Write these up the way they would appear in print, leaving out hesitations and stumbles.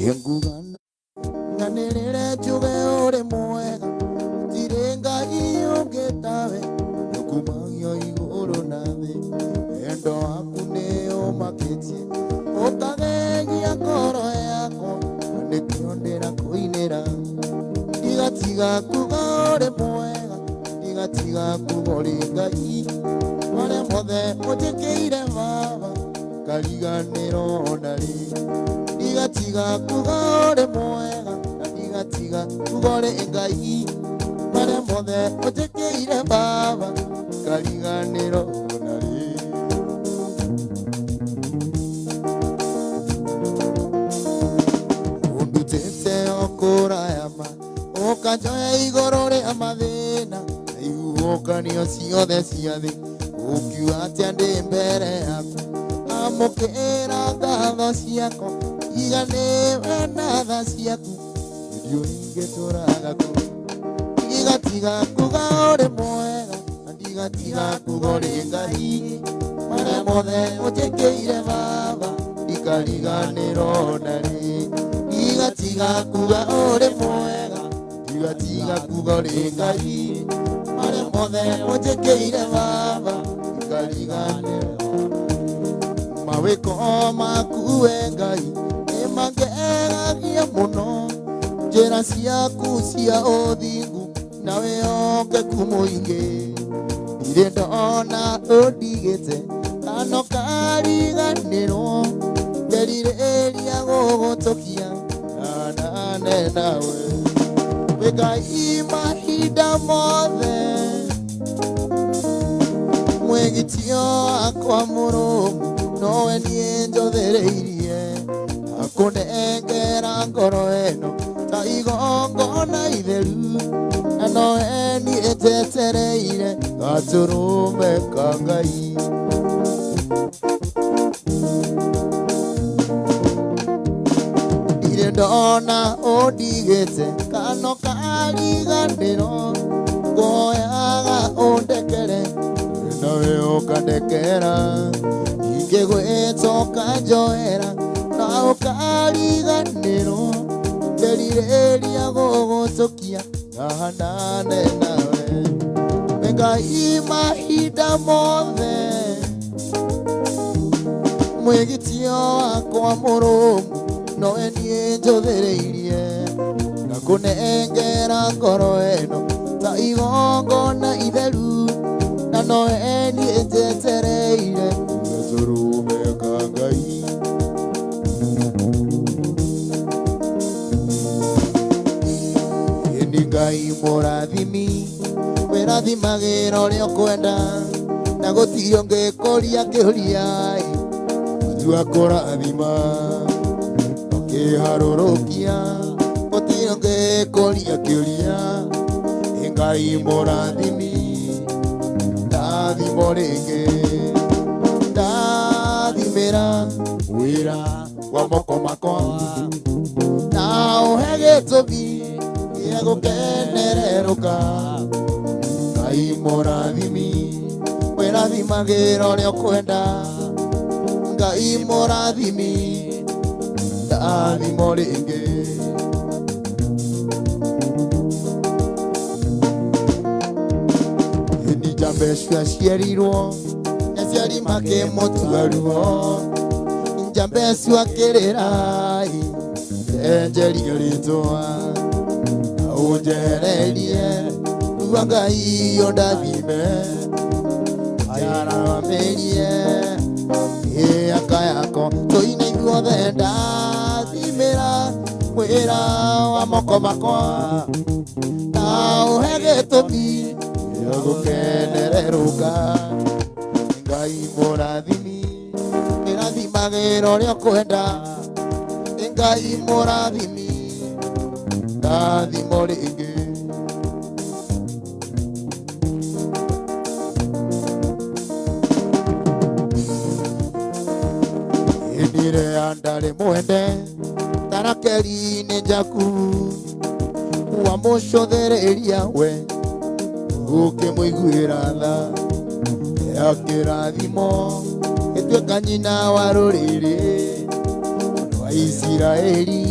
Nguga nganĩrĩre njuge ũrĩ mwega, gũtirĩ Ngai ũngĩ tawe, nĩũkumagio igũrũ na thĩ. Wendo waku nĩ ũmakĩtie, ũkagegia ngoro yakwa, na nĩkĩo ndĩrakũinĩra. Ndigatiga kuga ũrĩ mwega, ndigatiga kuga ũrĩ Ngai, marĩa mothe ũnjĩkĩire Baba, ngariganĩrwo ona rĩ. Ndigatiga kuga ũrĩ mwega, na ndigatiga kuga ũrĩ Ngai, marĩa mothe ũnjĩkĩire Baba, ngariganĩrwo ona rĩ. Ũndutĩte o kũraya ma, ũkanjoya igũrũ rĩa mathĩna na ihuhũkanio ciothe cia thĩ, ũkiuga atĩa ndĩ mbere yaku, amũkĩra ngatho ciakwa, iganĩwe na tha ciaku, ndiũĩ ingĩtũraga kũ. Ndigatiga kuga ũrĩ mwega, na ndigatiga kuga ũrĩ Ngai, marĩa mothe ũnjĩkĩire Baba, ndikariganĩrwo ona rĩ. Ndigatiga kuga ũrĩ mwega, ndigatiga kuga ũrĩ Ngai, marĩa mothe ũnjĩkĩire Baba, ndikariganĩrwo. Mawĩko maku we Ngai nĩmangegagia mũno, njĩra ciaku cia ũthingu na wĩhokeku mũingĩ. Ndirĩ ndona ũndigĩte kana ũkariganĩrwo, nderirĩria gũgũtũkia hanane nawe. Wĩ Ngai mahinda mothe, mwĩgitio wakwa mũrũmu, nowe niĩ njũthĩrĩirie, akũnengera ngoro ĩno ta igongona itheru, na nowe niĩ njetereire gatũrũme ka Ngai. Ndirĩ ndona ũndigĩte kana ũkariganĩrwo, ngũhoyaga ũndekere, nawe ũkandekera, ingĩgwĩta ũkanjoera na ũkariganĩrwo, nderirĩria gũgũtũkia na hanane nawe. Wĩ Ngai mahinda mothe, mwĩgitio wakwa mũrũmu, nowe niĩ njũthĩrĩirie, ngakũnengera ngoro ĩno ta igongona itheru, na nowe niĩ njetereire gatũrũme ka Ngai. Ĩni Ngai mũrathimi, wĩrathimagĩra ũrĩa ũkwenda, na gũtirĩ ũngĩkũria kĩũria, matua kũrathima ũkĩharũrũkia, gũtirĩ ũngĩkũria kĩũria. Ngai mũrathimi, ndathimo rĩngĩ, ndathimĩra wĩra wa moko makwa, na ũhe gĩtũmi gĩa gũkenererũka. Ngai mũrathimi, wĩrathimagĩra ũrĩa ũkwenda, Ngai mũrathimi, ndathimo rĩngĩ. Ĩni Jabecu aciarirwo nĩ aciari makĩmũtua ruo, Jabecu akĩrĩra, enjerio rĩtwa na ũnjehererie ruo, Ngai ũndathime, njaramĩrie ĩaka yakwa, tũine ithuothe, ndathimĩra wĩra wa moko makwa, na ũhe gĩtũmi gĩa gũkenererũka. Ngai mũrathimi, ĩrathimagĩra ũrĩa ũkwenda, Ngai mũrathimi, ndathimo rĩngĩ. Ĩndĩre ya ndarĩ mwende tarakeri-inĩ Jakubu, wamũcũthĩrĩria we ũkĩmũiguĩra tha, ya kĩrathimo ĩtuĩka nyina wa rũrĩrĩ rwa Isiraeli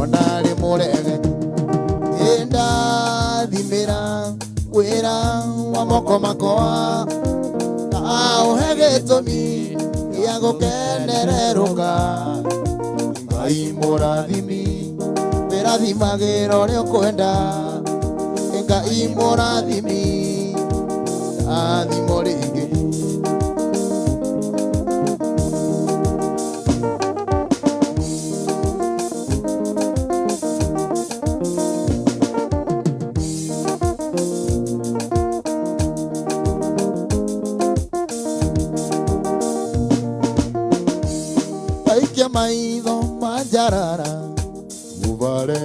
ona rĩ mũrege ĩndathimĩra wĩra wa moko makwa aũhe gĩtũmi gĩa gũkenererũka Ngai mũrathimi wĩrathimagĩra ũrĩa ũkwenda Ngai mũrathimi ndathimo rĩngĩ. Aikia maitho manjarara ubare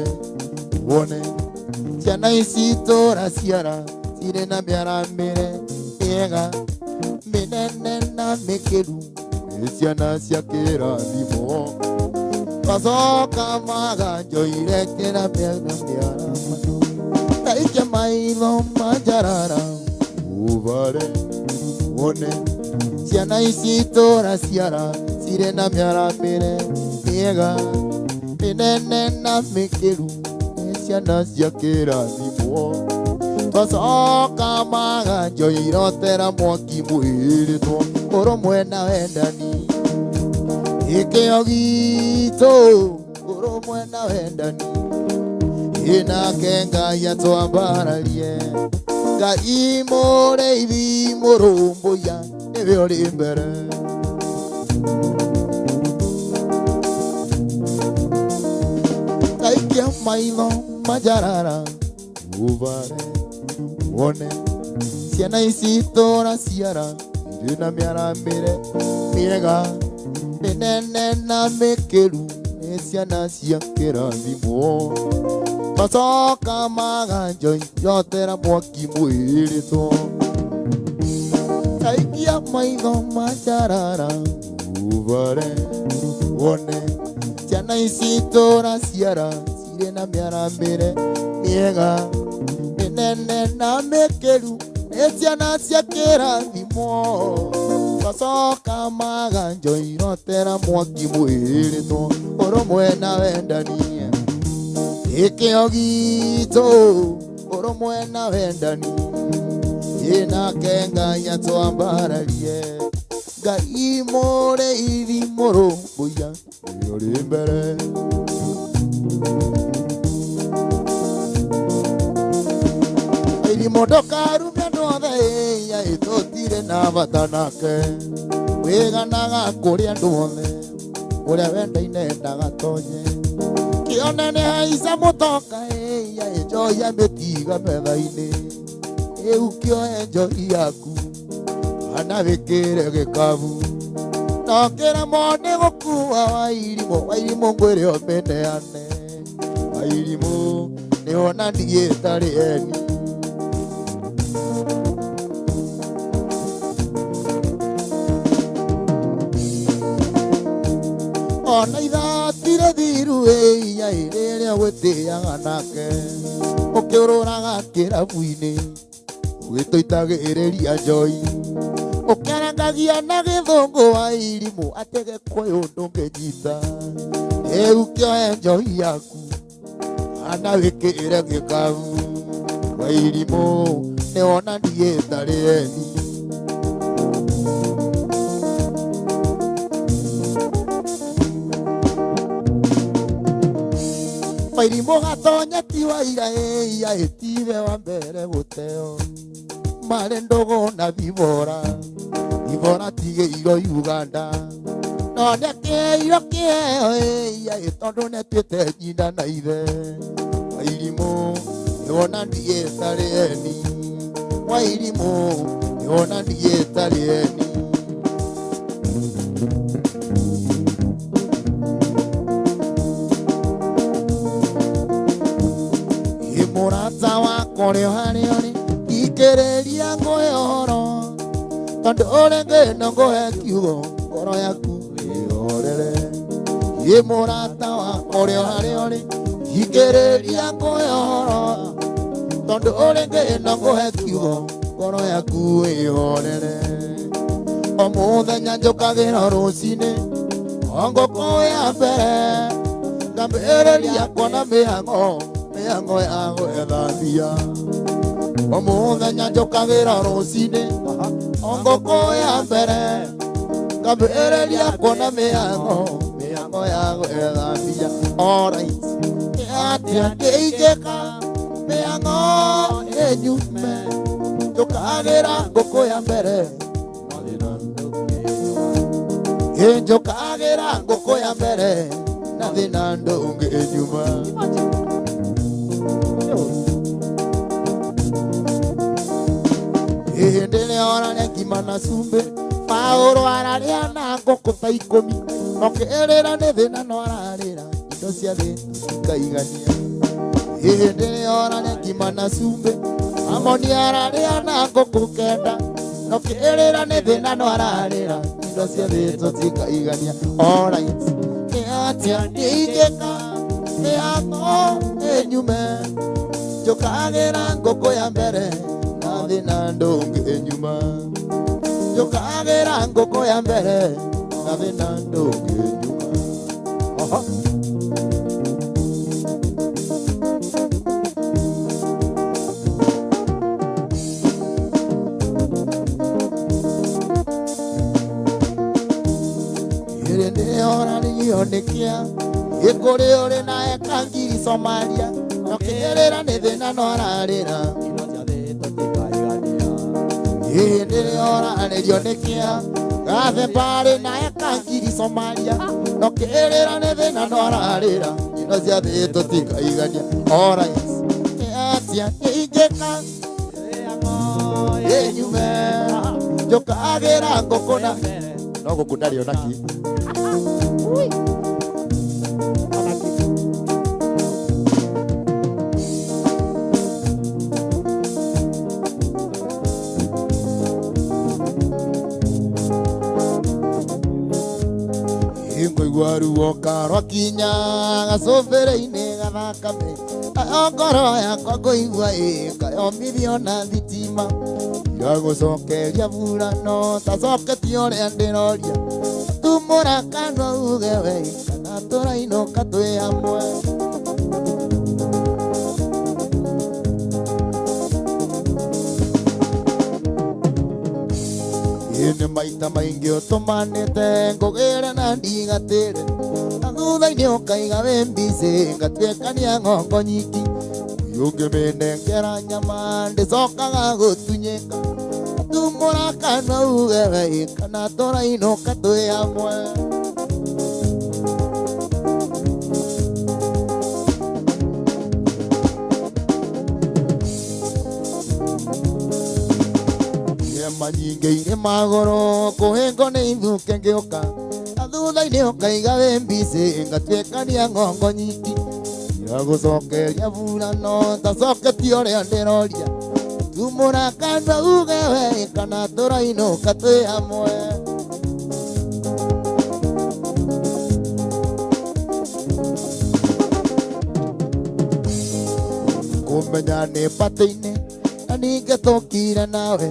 wone ciana ici tũraciara cirĩ na mĩaramĩre mĩega mĩnene na mĩkĩru nĩ ciana cia kĩrathimo macoka maganjoire kĩra mĩara mĩarama aikia maitho manjarara ubare wone ciana ici tũraciara cirĩ na mĩaramĩre mĩega mĩnene na mĩkĩru nĩ ciana cia kĩrathimo twacoka maganjoirotera mwaki mwĩrĩtwo ũrũmwe na wendani gĩkĩo gitũ ũrũmwe na wendani ĩnake Ngai atwambararie Ngai mũrĩithi mũrũmbũiya nĩwe ũrĩ mbere. Aikia maitho majarara ubare wone ciana ici tũraciara irĩ na mĩaramĩre mĩega mĩnene na mĩkĩru nĩ ciana cia kĩrathimo macoka maganjoyotera mwaki mwĩrĩtwo aikia maitho majarara ubare wone ciana ici tũraciara cirĩ na mĩaramĩre mĩega mĩnene na mĩkĩru nĩ ciana cia kĩrathimo macoka maganjoirotera mwaki mwĩrĩtwo ũrũmwe na wendani gĩkĩo gitũ ũrũmwe na wendani ĩnake Ngai atwambararie Ngai mũrĩithi mũrũmbũiya nĩwe ũrĩ mbere. Irimũ ndũkarumie andũ othe ĩya tũtirĩ na bata nake wĩganaga kũrĩ andũ othe ũrĩa wendaine ndagatonye kĩonene haica mũtoka ĩya njoya mĩtiga metha-inĩ ĩu kĩoe njohi yaku kana wĩkĩre gĩkabu no kĩremwo nĩ gũkua wairimũ wairimũ ngwĩre ũmĩneane wairimũ nĩwona niĩ tarĩ eni. Ona ithatire thiru ĩya rĩrĩa gwĩtĩaga nake ũkĩũrũraga kĩrabu-inĩ ũgĩtũitagĩrĩria njoi ũkĩarangagia na gĩthũngũ wa irimũ atĩ gĩkũyũ ndũngĩnyita rĩu kĩoe njohi yaku kana wĩkĩre gĩkabu wa irimũ nĩwona niĩ tarĩ eni. Mairimũ gatonya ti wa ira ĩya ĩtiwe wa mbere gũteo marĩ ndũgũ na Thibora Thibora tigĩirwo Uganda no nĩakĩheirwo kĩheo ĩya tondũ nĩatuĩte nyina na ithe Wairimũ nĩwona niĩ tarĩ eni Wairimũ nĩwona niĩ tarĩ eni. Mũrata wakwa ũrĩ harĩa ũrĩ thikĩrĩria ngũhe ũhoro tondũ ũrĩ ngĩno ngũhe kiugo ngoro yaku ĩhorere. Ĩ mũrata wakwa ũrĩ harĩa ũrĩ thikĩrĩria ngũhe ũhoro tondũ ũrĩ ngĩno ngũhe kiugo ngoro yaku ĩhorere. O mũthenya njũkagĩra rũcinĩ Ngũkũ ya mbere ngambĩrĩria kuona mĩhang'o mĩhang'o ya gwetha mbia. O mũthenya njũkagĩra rũcinĩ o ngũkũ ya mbere ngambĩrĩria kuona mĩhang'o mĩhang'o ya gwetha mbia. Alright, nĩ atĩa ingĩka mĩhang'o ĩnyume njũkagĩra ngũkũ ya mbere njũkagĩra ngũkũ ya mbere na thĩna ndũngĩnyuma. Hĩndĩ ĩrĩa ũrarĩa ngima na cumbĩ Paũlũ ararĩa na ngũkũ ta ikũmi okĩrĩra nĩ thĩna no ararĩra indo cia thĩ tũtikaigania. Hĩndĩ ĩrĩa ũrarĩa ngima na cumbĩ Amoni ararĩa na ngũkũ kenda nokĩrĩra nĩ thĩna no ararĩra indo cia thĩ tũtikaigania. Alright, nĩ atĩa ingĩka mĩhang'o ĩnyume njũkagĩra ngũkũ ya mbere na thĩna ndũngĩnyuma. Njũkagĩra ngũkũ ya mbere na thĩna ndũngĩnyuma. Oho. Ĩrĩ nĩyorarĩrio nĩ kĩa ĩkũrĩ ũrĩ na eka ngiri Somalia nokĩrĩra nĩ thĩna no ararĩra. Hĩndĩ ĩrĩa nĩ kĩa gathembarĩ na eka ngiri Somalia nokĩrĩra nĩ thĩna no ararĩra indo cia thĩ tũtikaigania. Alright, nĩ atĩa ingĩka ĩnyume njũkagĩra ngũkũ na no ngũkũ ndarĩ ona kĩ. Ngũigua ruo karwakinya gacũmbĩrĩ-inĩ gathakame ayo ngoro yakwa ngũigua ĩkayomithio na thitima iragũcokeria burano tacoketie ũrĩa ndĩroria tumũra kanua uge we kana tũrainũka twĩ hamwe. Nĩ maita maingĩ ũtũmanĩte ngũgĩre na ndigatĩre na thutha-inĩ ũkaiga wĩ mbicĩ ngatuĩkania ng'ongo nyingĩ ũngĩmĩnengera nyama ndĩcokaga gũtunyĩka tumũra kanua uge we kana tũrainũka twĩ hamwe. Irĩma nyingĩ irĩ magũrũ kũhĩngwo nĩ ithuke ngĩũka na thutha-inĩ ũkaiga wĩ mbicĩ ngatuĩkania ng'ongo nyingĩ iragũcokeria burano tacoketie ũrĩa ndĩroria tumũra kanua uge we kana tũrainũka twĩ hamwe. Kũmenya nĩ batĩ-inĩ na ningĩ tũkire nawe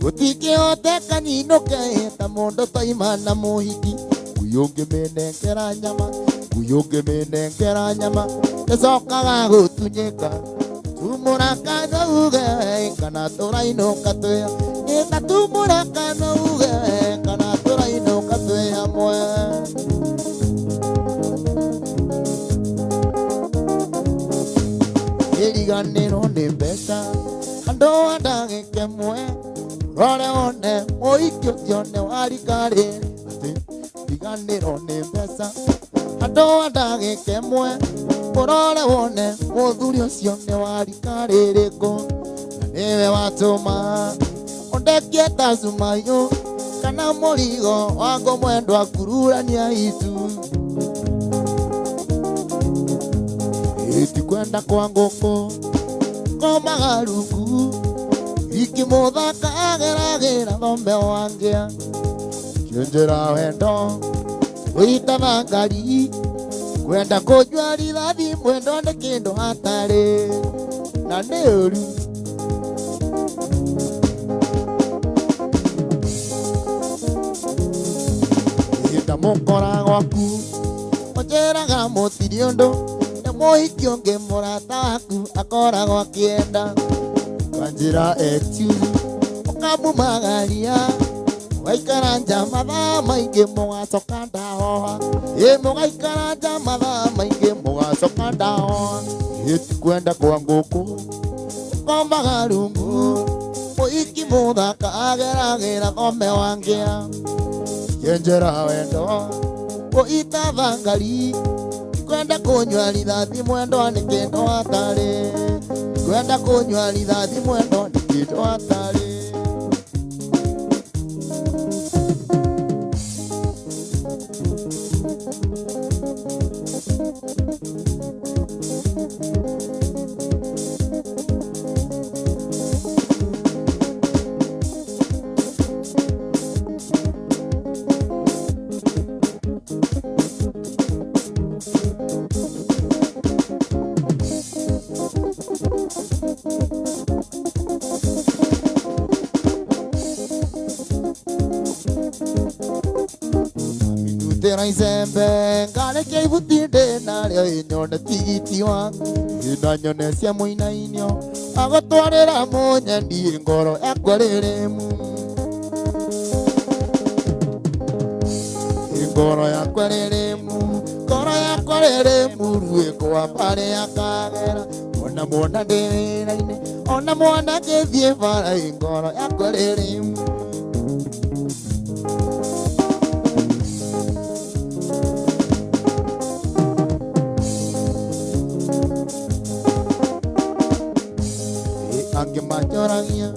gũtingĩhoteka nyinũke ta mũndũ toima na mũhiki ngui ũngĩmĩnengera nyama ngui ũngĩmĩnengera nyama ĩcokaga gũtunyĩka tumũra kanua uge kana tũrainũka twĩ ĩta tumũra kanua uge kana tũrainũka twĩ hamwe. Ĩriganĩrwo nĩ mbeca andũ a ndagĩka ĩmwe rore one mũhiki ũcio nĩ warikarĩ atĩ riganĩrwo nĩ mbeca andũ a ndagĩka ĩmwe ũrore wone mũthuri ũcio nĩ warikarĩrĩkũ na nĩwe watũma ũndekie ta cumayũ kana mũrigo wangu mwendwa kururania itu ĩtikwenda kwa ngũkũ komaga rungu ikĩmũthaka ageragĩra thome wangĩa kĩnjĩra wendo wĩitaga ngari kwenda kũnyua rithathi mwendo nĩ kĩndũ hatarĩ na nĩ ũru. Ndamũkora gwaku mũnjĩraga mũtirĩ ũndũ nĩ mũhiki ũngĩ mũrata waku akoragwo akĩenda kanjĩra excuse ũkamumagaria mũgaikara nja mathaa maingĩ mũgacoka ndahoha ĩ mũgaikara nja mathaa maingĩ mũgacoka ndahoha ĩ ti kwenda kwa ngũkũ kombaga rungu mũhiki mũthaka ageragĩra thome wa ngĩa kĩenjera wendo kũita thangari kwenda kũnyua rithathi mwendwa nĩ kĩndũ hatarĩ kwenda kũnyua rithathi mwendwa nĩ kĩndũ hatarĩ. Ndutĩra icembe ngarĩkia ibuti ndĩ narĩo ĩnyone tigiti wa ĩna nyone cia mũinainio agũtwarĩra mũnyeni ngoro yakwa rĩrĩmu ngoro yakwa rĩrĩmu ngoro yakwa rĩrĩmu ruĩko wa mbarĩ ya Kagera ona mwana ndĩ wĩra-inĩ ona mwana ngĩthiĩ bara ngoro yakwa rĩrĩmu. Angĩ manjoragia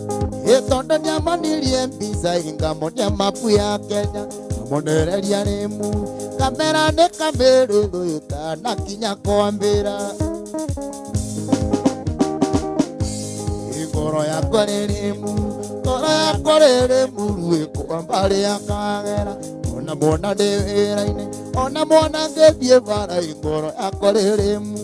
ĩ tondũ nĩamonirie mbica ngamonia mapu ya Kenya ngamonereria rĩmu kamera nĩ kamĩrĩ ũyũ tanakinya kwambĩra ngoro yakwa rĩrĩmu ngoro yakwa rĩrĩmu ruĩko wa mbarĩ ya Kagera ona mwana ndĩ wĩra-inĩ ona mwana ngĩthiĩ bara ngoro yakwa rĩrĩmu.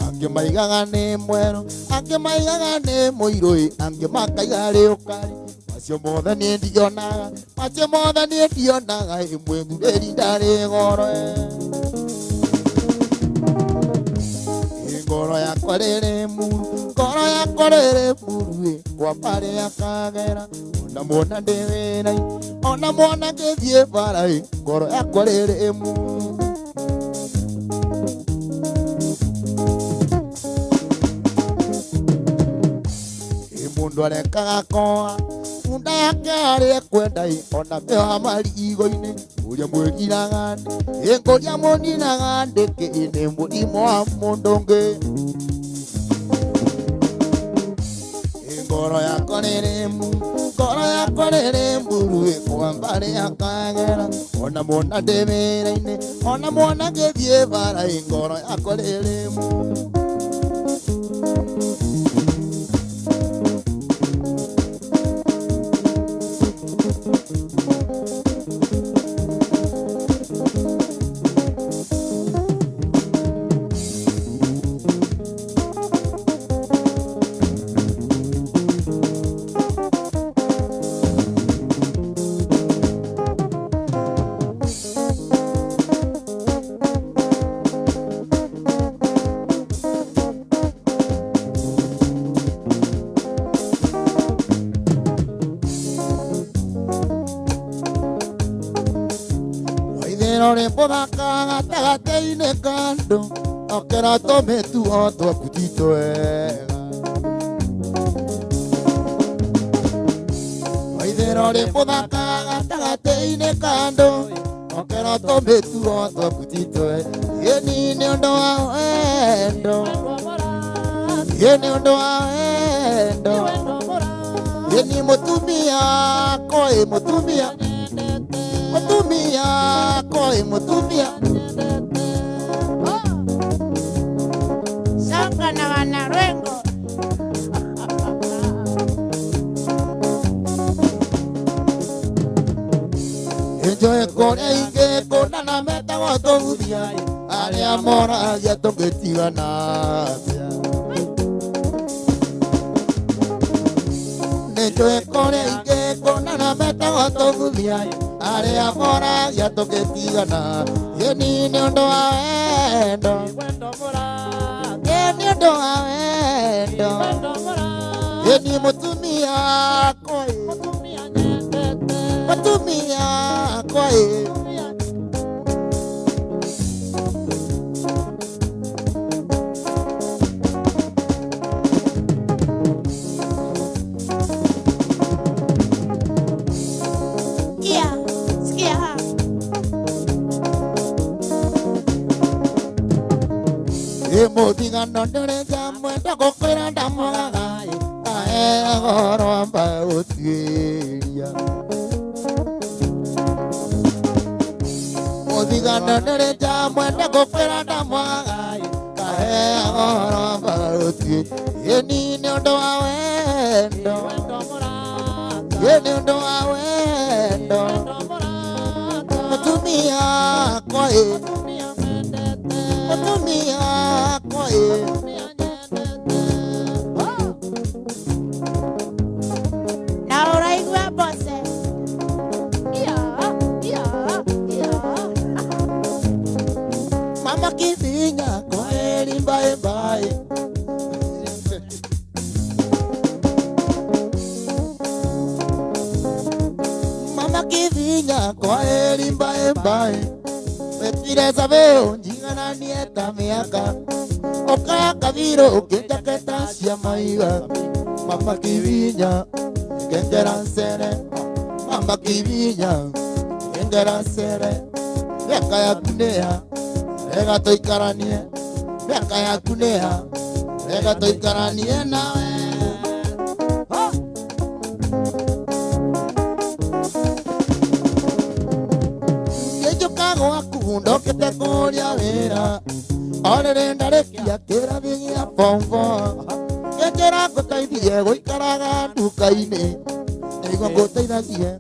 Angĩ maigaga nĩ mwerũ angĩ maigaga nĩ mũirũ angĩ makaiga rĩũkarĩ macio mothe niĩ ndionaga macio mothe niĩ ndionaga mwĩthurĩri ndarĩ goro ngoro yakwa rĩrĩ muru ngoro yakwa rĩrĩ muru kwa mbarĩ ya Kagera ona mwana ndĩ wĩra-inĩ ona mwana ngĩthiĩ bara ngoro yakwa rĩrĩ muru. Mundu arekaga koa bunda yake arĩa ekwenda ona mĩoha marigo-inĩ ũrĩa mwĩriraga ĩ ngũria mũninaga ndĩkĩ nĩ mũrimũ wa mũndũ ũngĩ ngoro yakwa rĩrĩ ngoro yakwa rĩrĩ muru kwa mbarĩ ya Kagera ona mwana ndĩ wĩra-inĩ ona mwana ngĩthiĩ bara ngoro yakwa rĩrĩ muru. Mũthaka gatagatĩ-inĩ ka andũ okera tũmĩtugo twaku ti twega waithĩra ũrĩ mũthaka gatagatĩ-inĩ ka andũ okera tũmĩtugo twaku ti twega ĩni nĩ ũndũ wa wendo ĩ nĩ ũndũ wa wendo ĩni mũtumia wakwa ĩ mũtumia mũtumia koi mũtumia. Songa na wanarengo. Enjoy kũrĩa ingĩ kũna na metagwo tũguthia arĩa moragia tũngĩtigana atĩa. Nĩnjũĩ kũrĩ ingĩ kũnana metagwo tũbuthia arĩa moragia tũgĩtigana ĩni nĩ ũndũ wa wendo ĩ nĩ ũndũ wa wendo ĩni mũtumia wakwa ĩ mũtumia wakwa ĩ. Sikia, sikia. Ĩ mũthigano ndũrĩ njamwenda gũkwĩra ndamwagaga kaheaga ũhoro amba gũtuĩria mũthigano ndũrĩ njamwenda gũkwĩra ndamwagaga kaheaga ũhoro amba gũtuĩria ĩni nĩ ũndũ wa wendo ĩ nĩ ũndũ wa wendo mũtumia wakwa ĩ mũtumia wakwa ĩ. Na ũraigua mbose. Mama kivinya kwaheri bye bye. Mama kivinya kwaheri bye bye. Wetire sabeo njigananie ta miaka okaya kabiro ukinjaketa cia maiga. Mama kivinya ngengera nsere. Mama kivinya ngengera nsere. Miaka yaku nĩya rega tũikaranie. Miaka yaku nĩya rega tũikaranie nawe. Ngĩnjũka gwaku ndokĩte kũria wĩra orĩrĩ ndarĩkia kĩrathi gĩa form four. Ngĩnjĩra ngũteithie gũikaraga nduka-inĩ nĩguo ngũteithagie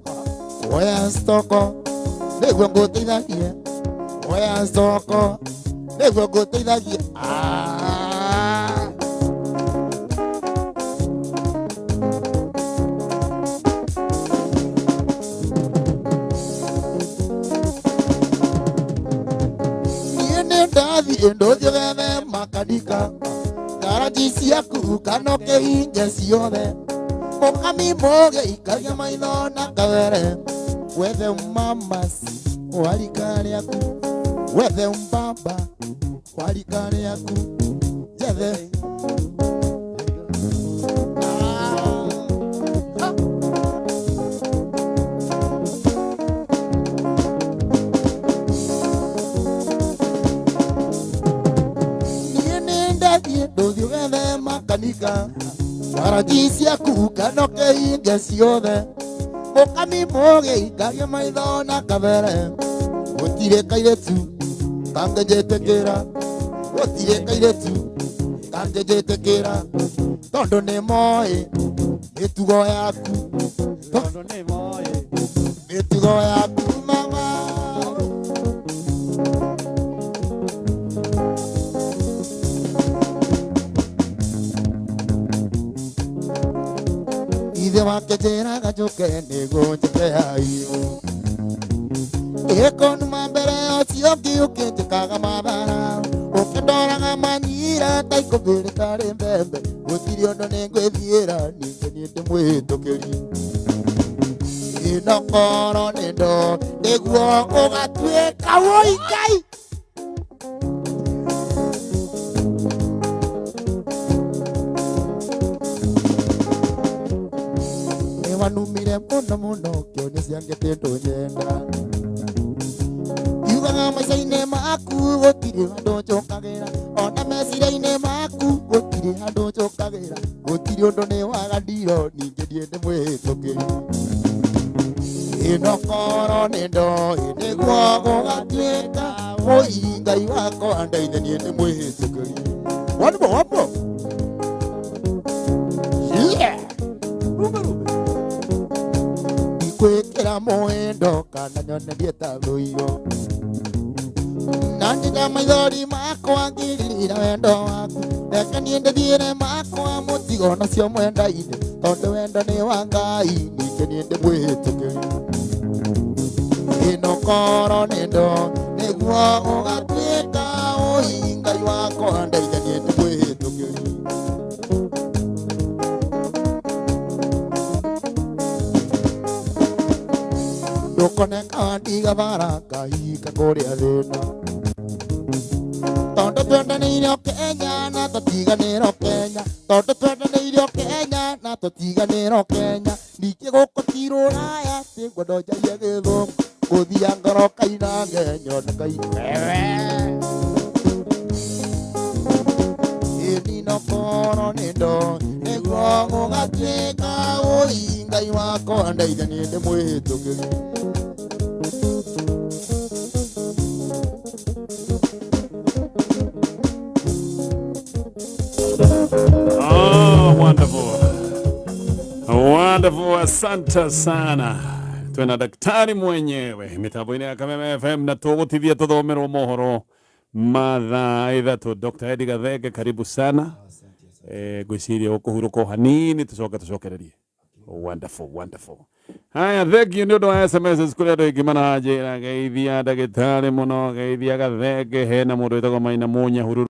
kuoya stoko nĩguo ngũteithagie kuoya stoko nĩguo ngũteithagie. Ah. Niĩ nĩ ndathiĩ ndũthiĩ wethe makanika ngaraji ciaku kana ũkĩhinge ciothe mũkami mũgĩ ikagia maitho na kabere wethe mamas wa rika rĩaku wethe mbaba wa rika rĩaku njethe. Ah. Niĩ nĩ ndathiĩ ndũthiĩ wethe makanika ngaraji ciaku kana ũkĩhinge ciothe mũkami mũgĩ ikagia maitho na kabere gũtirĩ kairĩtu kangĩnjĩtĩkĩra gũtirĩ kairĩtu kangĩnjĩtĩkĩra tondũ nĩ moĩ mĩtugo yaku mĩtugo yaku mama. Ithe wake njĩraga njũke nĩguo njĩke hayo ĩkonuma mbere ũcio ũngĩ ũkĩnjĩkaga mathara ũkĩndoraga manyira ta ikũmbĩ rĩtarĩ mbembe gũtirĩ ũndũ nĩngwĩthiĩra ningĩ niĩ ndĩmwĩtũkĩri ĩnokoro nĩ ndo nĩguo ũgatuĩka wũi Ngai. Nĩwanumire mũno mũno kĩonyo ciangĩte ndũnyenda yugaga maica-inĩ maku gũtirĩ handũ njũkagĩra ona meciria-inĩ maku gũtirĩ handũ njũkagĩra gũtirĩ ũndũ nĩ waga ndiro ningĩ niĩ ndĩmwĩtũkĩri ĩnokoro nĩ ndoĩ nĩguo gũgatuĩka wũi Ngai wakwa ndeithe niĩ ndĩmwĩtũkĩri. One more, one more. Yeah. Rumbe, rumbe. Ndikwĩkĩra mwendo kana nyonerie ta thũiro Na ndĩra maithori makwa ngĩririra wendo waku. Reke niĩ ndĩthiĩre makwa mũtigo nacio mwenda-inĩ, tondũ wendo nĩ wa Ngai, ningĩ niĩ ndĩmwĩtĩkĩri. Ĩno koro nĩ ndo nĩguo ũgatuĩka ũi Ngai wakwa ndeithia niĩ ndĩmwĩtĩkĩri. Ndũkoneka wandiga bara ngahika kũrĩa thĩna, tondũ twendanĩire o Kenya na tũtiganĩre o Kenya, tondũ twendanĩire o Kenya na tũtiganĩre o Kenya. Ningĩ gũkũ ti rũraya tingwenda njarie gĩthũngũ, ngũthia ngoro kainange nyone Ngai wewe. Ĩni no koro nĩ ndo nĩguo gũgatuĩka ũi Ngai wakwa ndeithia niĩ ndĩmwĩtũkĩri. Oh, wonderful. Wonderful, asante sana. Twina daktari mwenyewe mitambo-inĩ ya Kameme FM na tũgũtithia tũthomerwo mohoro mathaa 3. Dr. Eddie Gathenge, karibu sana. Ngwĩciria ũkũhurũka o hanini tũcoke tũcokererie. Wonderful, wonderful. Haya, thank you nĩ ũndũ wa SMS kũrĩ andũ aingĩ maranjĩra geithia ndagĩtarĩ mũno, geithia Gathenge, hena mũndũ wĩtagwo Maina Mũnyahururu.